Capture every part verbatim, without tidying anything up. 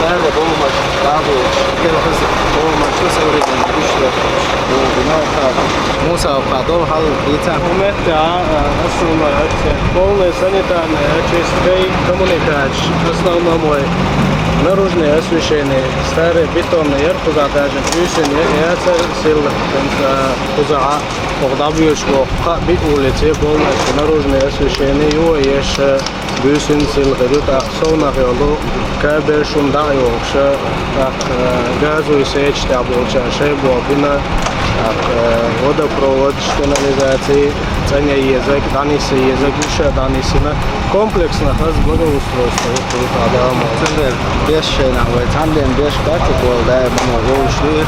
Ара болмаш, дагуш, гел хаз болмаш, что со временем, что? Ну, ну, так. Муса, подол хал, ица. Умет, а, а, основной, а, полная санитарная очистка и коммуникация. Основной мой. Наружное освещение. Старый бетонный яркуга даже. Плюсин, я, я, сил. Кузаа, кузаа, огда бьюш, кха би улице, полностью наружное освещение, его еш, э, бюсин сил, хрю, так, совнах йолу, кабель шум да йохша, так, э, газовый сеть да болча, шей бобина, так, э, водопровод, канализации, цаня язык, данисы язык, уша данисына, комплексно хаз благоустройство. Цундер беш шайна вай, цанден беш бачу бол, да, мама, вовшли,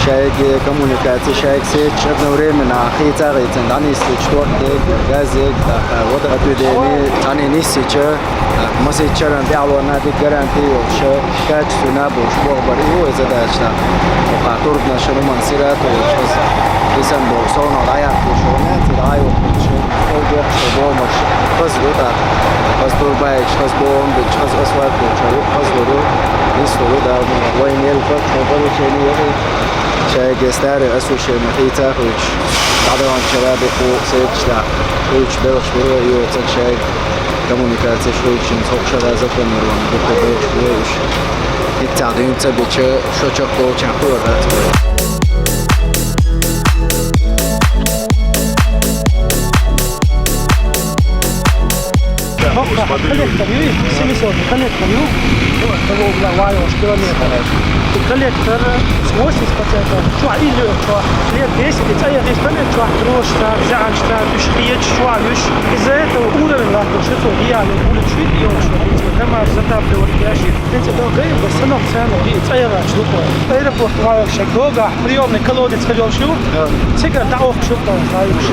шайги коммуникации, шайги сеть одновременно, хица гицен, данисы четвёртый, газик, да, вот отведение, цани нисича, масичаран, дяло на ди гарантии, вообще, качественно, буш, бобар, и вай задача, пока трудно, шаруман сират, вообще, исан бо, соно, да, я, буш, вона, ти, да, и вообще. Ол бохуш, бомаш, хазлу, да. Хаз турбаич, хаз бомбич, хаз асфальтич, хаз луру. Ислуру, да, вайнел, хаз поручение, яхи. Шайге старый освещение, хица хуч. Дадаван чара биху, сечла. Хуч, белш, бура, и оцен шай. Коммуникация шучин, сокшара запланирован, буху, белш, бура, уш. Хица, дюнца, бича, шочок, болчан, хура, да, Коллектор, ю, семисот, коллектор, ю. Того, бля, вариош километр. И коллектор с восемьдесят процентов. Чё, или что? Лет десять, и цаер десять, там, чё, дрожь, там, зянч, там, пиш, речь, чё, виш. Из-за этого уровень, нахуй, шицо, я, ну, уличит, и он, что, дома затапливали, ящик. Эти долгие, в основном цену, и цаер, что такое. Аэропорт, вариош, дорога, приёмный колодец, ходил, что? Да. Цигар, да, ох, что там, знаешь.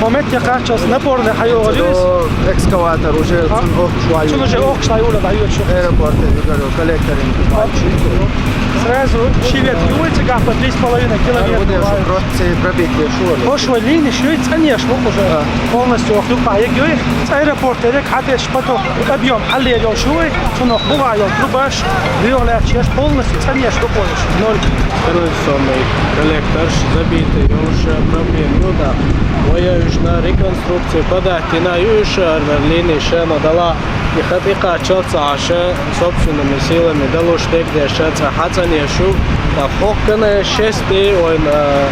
Момент, я, кажется, напорный, хайо, говорю. Экскаватор уже, а? Цун ох, шваю. Цун уже ох, шваю, да, даёт, что? Аэропорт, я говорю, коллектор. Сразу шивет, улица, как по три с половиной километра. А, вот я уже просто пробег, я шел. Пошло линии, что и ценешь, вот уже. А. Полностью, ох, ну, поехали. Аэропорт, я, как я, что потом, объём, аллея, шуй, цунок, бывает, трубаш, виола, чеш, полностью, ценешь, что хочешь. Ноль. Короче, самый коллектор, забитый, я уже проблем, ну да. Моя уж на реконструкцию подать, и на юша, на линии, ше, на дала. И хат и качал цаша собственными силами, да луш тек дешаца, хацан ешу, да хоккана шести, ой, на,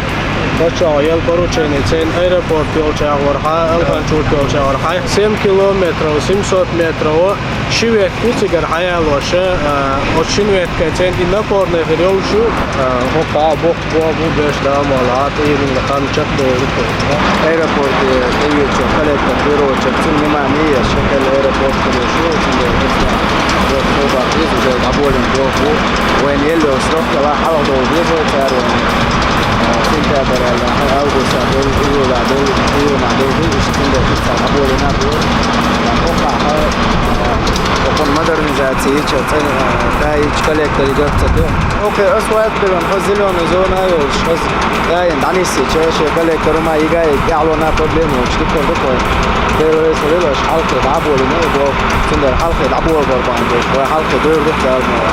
почал ел поручение, цен аэропорт, пилча, ворха, Алханчур, пилча, ворха, семь километров, семьсот метров, шивет, куцигар, хаял, воша, а, очень ветка, цен и напорный, хрёл шу, а, хокка, бок, Бо бу беш да мала, а ты именно хан чак дойду. Аэропорт, э, даючи, коллектор, бюро, чак, цин внимание, я, шакал аэропорт, конечно, очень интересно. Вот, ну, да, здесь уже доволен был, бу, войн еле срок, кала, хала, дол, бежал, царь, э, сентябрь, а, август, а, был, июль, а, был, июнь, а, был, был, уж, цин, да, цин, а, доволен, а, был. А, пока, а, э, потом модернизация, чё, цин, э, да, и коллектор, и как-то, да. Окей, асфальт берем, хаз зелёный зона йолуш, хаз дайин, дӀанисси, чеша, коллектор ма игай, ялона проблема йолуш, дуккар, дуккар. Первый соревнуешь, хьалхе дӀаболина, бо, цундер хьалхе дӀаболабар бан, бо, хьалхе дойр дух дарна.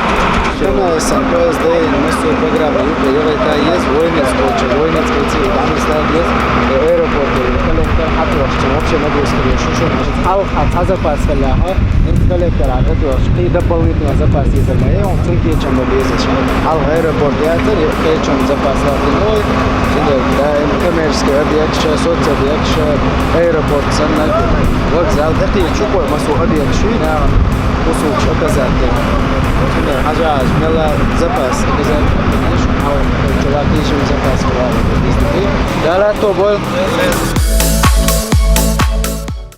Шена сан П С Д, массу программа, юкъе, юкъе, та ез, воинец коча, воинец коча, дӀанис дал ез, э, аэропорт, коллектор, хьатуаш, вообще нагрузка, шу, шу, хьал, хьал, хьал запас, халя, ха? Ин коллектор а готовишь, ты дополнительно запас из МАЭ, он цинки чем объездишь. Ал аэропорт я, ты кечем запас латиной, да, ин коммерческий объект, ща соцобъект, ща аэропорт, санна, вокзал, да ты чукой, массу объект, шуй, да, кусок оказать. Хажа, мела запас, обязательно, знаешь, а вот, чувак, ищем запас, да, ладно, то был.